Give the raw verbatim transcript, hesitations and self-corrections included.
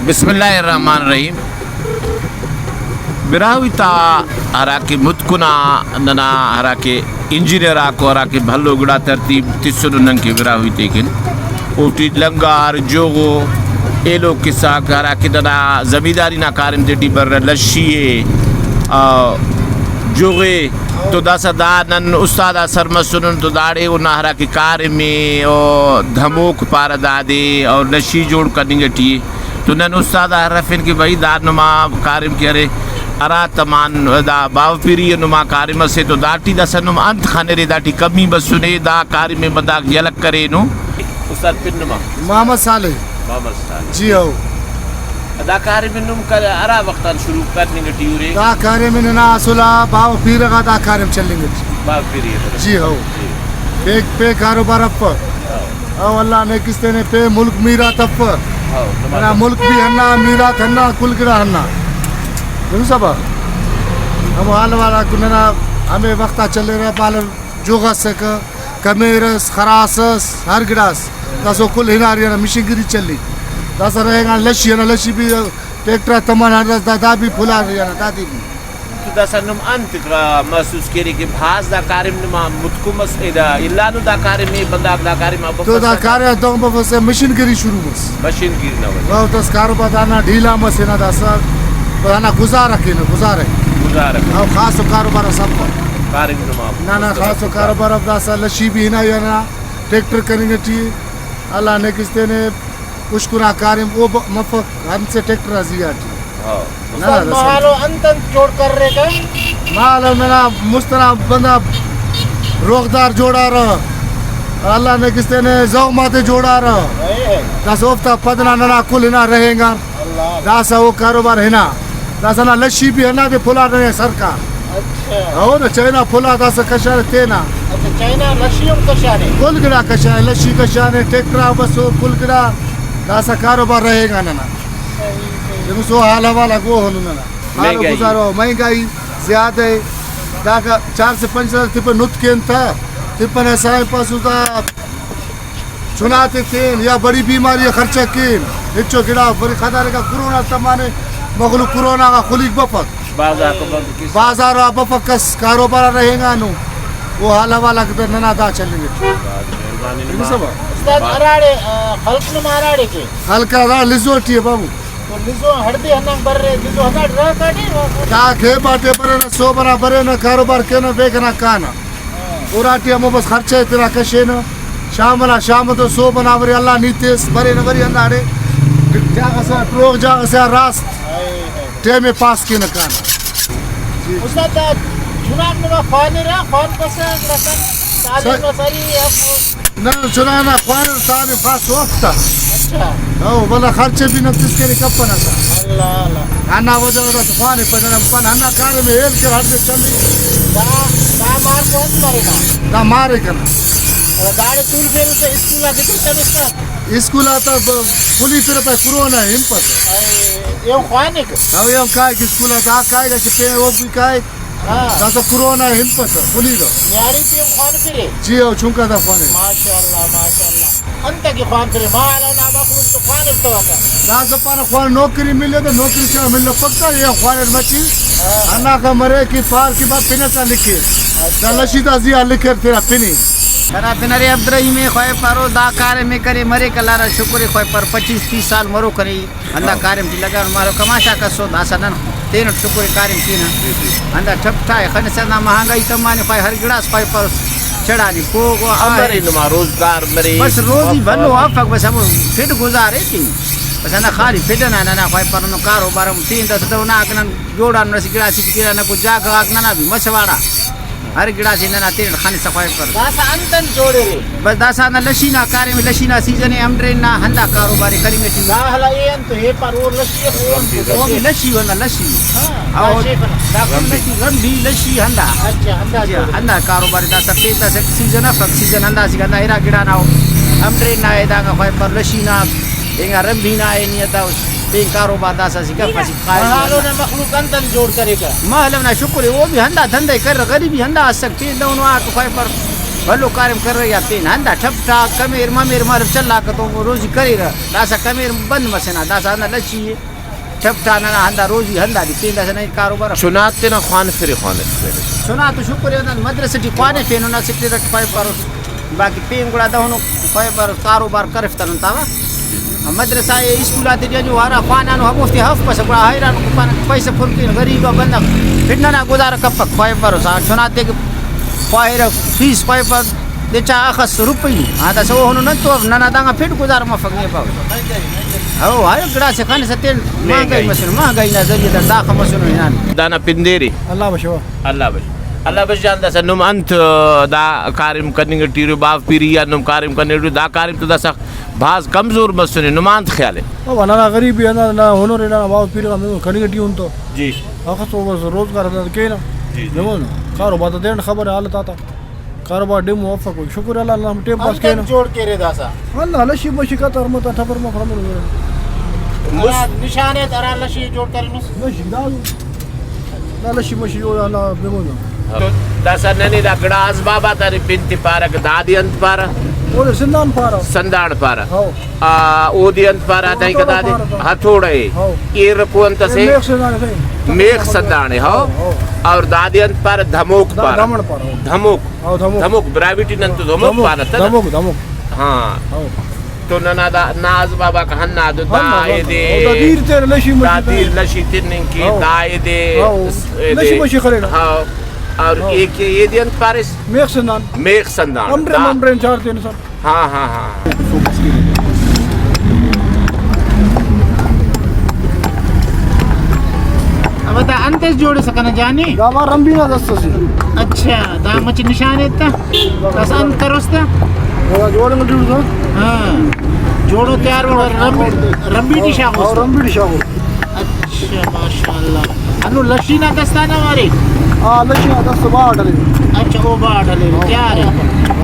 بسم اللہ الرحمن الرحیم۔ براہوئی تا ہراکہ متکنا ننا ہراکہ انجینئر آکو ہراکہ بھلو گڑا ترتیب تسنو ننکہ براہوئی تیکن، اوٹی لنگار، جوغو، ایلو کساک ہراکہ ننا زمینداری نا کاریم تیٹی برہ، لشی ءِ، آ، جوغے، تو داسہ دا نن استاد آ سر مسنن تو داڑے اونا ہراکہ کاریم ءِ او دھموک پارہ دادے اور لشی جوڑ کننگ ٹی ءِ۔ تو نن استاد آ ہرفن کہ بھئی دا نما کاریم کہ ارے، ہرا تمان دا باوہ پیری نما کاریم اسے تو داٹی داسہ نم انت خنرے، داٹی کمی بسنے، دا کاریم ءِ بندغ یلہ کرینو۔ استاد پن نما؟ محمد صالح۔ محمد صالح۔ جی ہو۔ دا کاریم نم کل-، ہرا وخت آن شروع کننگ ٹی ارے؟ دا کاریم ننا اصل آ باوہ پیرہ غا دا کاریم چلینگ ٹی۔ باوہ پیری۔ جی ہو۔ جی۔ پین، پین کاروبار افک۔ ہاں۔ او اللہ نیکس تینے، پین ملک میرات افک۔ ہاں، نماز۔ ننا ملک بھی ہندا، میرات ہندا، کل گڑا ہندا۔ درست آ با۔ ہمو حال والا کو ننا ہمے وخت آ چلیرہ، پالر جوغ اسکہ، کمیر اس، خراس اس، ہر گڑاس۔ داسہ او کل ہناری ہندا، مشین گری چلی۔ داسہ رہینگا لشی ہندا، لشی بھی ٹریکٹر آ تمانا، دا، دا بھی پھلار ہندا، دادے بھی۔ تو داسہ نم انت محسوس کیرے کہ بھاز دا کاریم نما متکم اس، ادا الانو دا کاریم ءِ، بندغ دا کاریم آ تو دا بفسہ؟ کاریم آ دہن بفسہ، مشین گری شروع مس۔ مشین گری نا وجہ۔ او داسہ کاروبار دانا ڈھیلا مس ہنا داسہ، دانا گزارہ کینہ، گزارہ۔ گزارہ کینہ۔ او خاص و کاروبار اس افک۔ کاریم نما نہ، نہ، مستقل خاص و کاروبار اف داسہ لشی بھی ہنا یا نا ٹریکٹر کننگ ٹی۔ اللہ نیکس تینے، پشکنا کاریم او ب-، مفک، ہنسے ٹریکٹر آ زیہا ٹی۔ ہاں۔ نہ، استاد، نہ، مالو انت انت جوڑ کریکہ؟ مالو ننا مست ئنا بندغ روغدار جوڑارہ، اللہ نیکس تینے زہم آتے جوڑارہ۔ اے۔ داسہ اوفتا پد نا ننا کل ہنا رہینگار۔ اللہ۔ داسہ او کاروبار ہنا۔ داسہ نا لشی بھی ہندادے پھلار ننے سرکار۔ اچھا۔ ہو نا، چائنا پھلا داسہ کشارے تینا۔ اچھا، چائنا لشی ہم کشانے؟ کل گڑا کشانے، لشی کشانے، ٹریکٹر آ بسو، کل گڑا داسہ کاروبار رہینگا ننا۔ صحیح، صحیح۔ دنو سو حال حوال آ گو ہنو ننا۔ حال مہنگائی۔ گزارو، مہنگائی زیادہ ءِ۔ داکا چار سے پنچ ہزار تپہ نت کین تا، تپہ نا سائیں پاسو تا۔ چنا تے تین یا بڑی بیماری آ خرچہ کین، ہچو گڑا بری خدارے کا کرونا تمانے، مخلوق کرونا غا خلیک بفک۔ بازار کو بند کس۔ بازار آ بفک کس، کاروبار آ رہینگانو۔ او حال حوال آک در ننا دا چلینگ اٹ۔ مہربانی نما۔ استاد، ہراڑے، آ، خلق نما ہراڑے کے؟ خلق ہرا لزو ٹی ءِ بابو۔ تو لزو ہڑدے ہندن برے، لزو ہنداڑے راہ کاٹے؟ دا کھیب آتے برینہ، سہب ئنا برینہ، کاروبار کینہ، بیگہ نا کانہ۔ اراٹی ہمو بس خرچہ ءِ تینا کشینہ، شام ئنا شام تو سہب ئنا وری اللہ نی تس برینہ وری ہنداڑے جاگہ سے آ، ٹروغ جاگہ سے آ راست ٹائم ءِ پاس کینہ کانہ۔ جی۔ استاد، دا چناک نما خوانرہ، خوانپسہ، گڑا کن تعلیم س-، نا سری اف؟ نہ، چنا نا خوانر تعلیم خاص وخت آ۔ اچھا۔ او، ولدا خرچہ بھی نم تسکے کپنہ تا۔ اللہ، اللہ۔ ہندا وجہ غان تو خوانفنہ نم پن، ہندا کاریم ءِ ہیل کر ہڑدے چلی۔ دا، دا مارکو انت مرینا؟ دا مارے کنا۔ داڑے تولفیرہ تہ اسکول آ گدرفنس تہ؟ اسکول آ تہ ب-، خلیفرہ پائے کرونا ہنپسہ۔ اے، ایہن خوانک؟ او، ایہن کائک اسکول آ، دا کائک اسہ پین او بھی کائک۔ ہاں۔ داسہ کرونا ہنپسہ، خلیرہ۔ نیاڑی تے خوانفرے؟ جی، او چنکا تا خوانفرے۔ ماشاءاللہ، ماشاءاللہ۔ انت کہ خوانفرے؟ مال اونا مخلوق تو خوانفتوکہ۔ داسہ پارہ خوان نوکری ملے تو نوکری چا ملو پکا، یا خوانر مچی۔ ہاں۔ ہنداخہ مرے کہ پار کہ با پن ئسا لکھیر۔ اچھا۔ دا لشی تا زیہا لکھیر تینا پن ئے۔ کنا پن ارے عبدالرحیم ئے، خواہے پارو دا کاریم ئے کرے مریک، اللہ نا شکر ئے، خواہے پارو پچیس تیس سال مرو کنے۔ ہندا کاریم ٹی لگا مارو کماشا کسو، داسہ نن تینٹ شکر کاریم کینہ۔ جی، جی۔ ہندا ٹھپ ٹھائے خنسہ، ہندا مہنگائی تمانے، خواہے ہر گڑاس خواہے پروس۔ چڑھانے پوغ و امر آئے۔ نما روزگار مرے۔ بس روزی بھلو افک، بس ہمو پھڈ گزارے کن۔ بس ہندا خالی پھڈ ئنا ننا خواہپرہ، نن کاروبار ہم پین داسہ دہن آک نن جوڑانن، اسہ گڑاسے ٹی کیرہ، نکو جاگہ غاک ننا بھی مسواڑا۔ ہر گڑاسے ننا تینٹ خنسا خواہپرہ۔ داسہ انت انت جوڑرے؟ بس داسہ ہندا لشی نا کاریم، لشی نا سیزن ءِ، ہمڈرین نا ہندا کاروبار ءِ کننگ ٹی۔ داخلہ اے انت تو اے پر او لشی اف، او انت تو او بھی لشی و ہندا لشی۔ ہاں، او دا شیف نا۔ دا کل لشی، رمبی لشی ہندا۔ اچھا، ہندا جی، جوڑ۔ ہندا کاروبار داسہ پین داسہ سیزن افک، سیزن ہندا اسیکہ ہندا ارا گڑا نا او۔ ہمڈرین نا اے دانگا خواہپر لشی نا، اینگا رمبی نا اے نیت اس۔ پین کاروبار داسہ اسیکہ افک، اسیکہ خارج مہالو نا۔ نا مخلوق انت انت جوڑ کریکہ؟ مہالو نا شکر ءِ، او بھی ہندا دھندہ ءِ کریرہ، غریبی ہندا اسک، پین دہنو آک خواہپر بھلو کاریم کریرہ یا پین ہندا ٹھپ ٹھاک کمیر ممیر مالو چلاکہ تو روزی کریرہ۔ داسہ کمیر بند مسنہ، داسہ ہندا لچی ءِ۔ ٹھپ ٹھاک ننا ہندا روزی ہندا ٹی پین داسہ نئے کاروبار اف۔ چنات تینا خوانفرے خوانفرے؟ چنا تو شکر ءِ، ہندا مدرسہ ٹی خوانفینو، نہ سٹیرٹ خواہپروٹ۔ باقی پین گڑا دہنو خواہپروٹ، کاروبار کرفتنن تاوا۔ مدرسہ ءِ، اسکول آتے ٹی جو ہرا خوانانو ہموفتے ہف بس، گڑا حیران پانہ پیسہ پھر کین، غریب آ بندغ پھر ننا گزارہ کپک، خواہپروٹ۔ چناتے کہ خواہرہ فیس خواہپر دچا اخس روپئی۔ ہاں، داسہ اوہنو نن تو اف، ننا دانگا پھڈ گزارہ مفک نے پاوہ۔ ہو، ہر گڑاسے خنسہ تین مہنگائی۔ مہنگائی مسنو، مہنگائی نا ذریعہ در داخہ مسنو ہنان۔ دانا پندیرے۔ اللہ بشو۔ اللہ بش۔ اللہ بش جان، داسہ نم انت دا کاریم کننگ ٹی ارے، باوہ پیری آ نم کاریم کننگ ٹی، دا کاریم تو داسہ بھاز کمزور مسنے، نما انت خیال ءِ؟ او ننا غریبی ہندا، ننا ہنر ءِ، ننا باوہ پیری آ نم کننگ ٹی ان تو۔ جی۔ اخس او بس روزگار ہندا کینہ۔ جی، جی۔ جمعہ نا۔ کاروبار تا دین خبر ءِ حالت آتا۔ کاروبار ڈیمو افک، شکر اللہ، اللہ ٹائم پاس انت کینہ۔ جوڑ کیرے داسہ؟ اللہ لشی مشی قطر مت ٹپر مت رمن۔ مس- ہرا نشان ءِ ہرا لشی جوڑ کرینس؟ لشی دا، دا لشی مشی جوڑ اللہ بے مزہ۔ تو داسہ ننے دا گڑاس بابا تا پن تے پارہ کہ دادے انت پارہ؟ اودے سندان پارہ۔ سندان پارہ۔ ہاؤ۔ آ، اودے انت پارہ؟ ہتوڑا دائیں کہ دادے پارہ۔ ہتوڑا ءِ۔ ہاؤ۔ اے رکو انت اسے؟ میخ سندان اسے۔ میخ سندان ءِ، ہاؤ۔ ہاؤ، ہاؤ۔ اور دادے انت پارہ؟ دھموک دا پارہ۔ دھموک پارہ۔ دھموک۔ ہاؤ، دھموک۔ دھموک، براہوئی ٹی نن تو دھموک دھموک، پانہ تہ۔ دھموک، دھموک۔ ہاں۔ ہاؤ۔ تو ننا دا ناز بابا کہ ہندا دا ہندا، ایدے۔ ہاؤ، دا دیر تیرہ لشی مشی دا دیر لشی تننگ کہ ہاؤ۔ دا ایدے۔ ہاؤ۔ ایدے۔ لشی مشی خلیرہ۔ ہاؤ۔ اور ہاؤ۔ اے کہ ایدے انت پاریس؟ میخ سندان۔ میخ سندان۔ ہمڈرین، دا ہمڈرین چار تین سر۔ ہاں، ہاں، ہاں۔ ابا دا انت اس جوڑ سکنا جانی؟ دا ما رمبی نا دست سے۔ اچھا، دا مچ نشان ایتا؟ بس انت کروس تا؟ دا جوڑ میں جوڑ سا۔ ہاں۔ جوڑو تیار ہو، رمبی، رمبی ٹی شاغوس۔ ہاں، رمبی ٹی شاغوس۔ اچھا، ماشاءاللہ۔ انو لشی نا دستانہ وارے؟ ہاں، لشی نا دست باہر ڈلے۔ اچھا، او باہر ڈلے، تیار ہے۔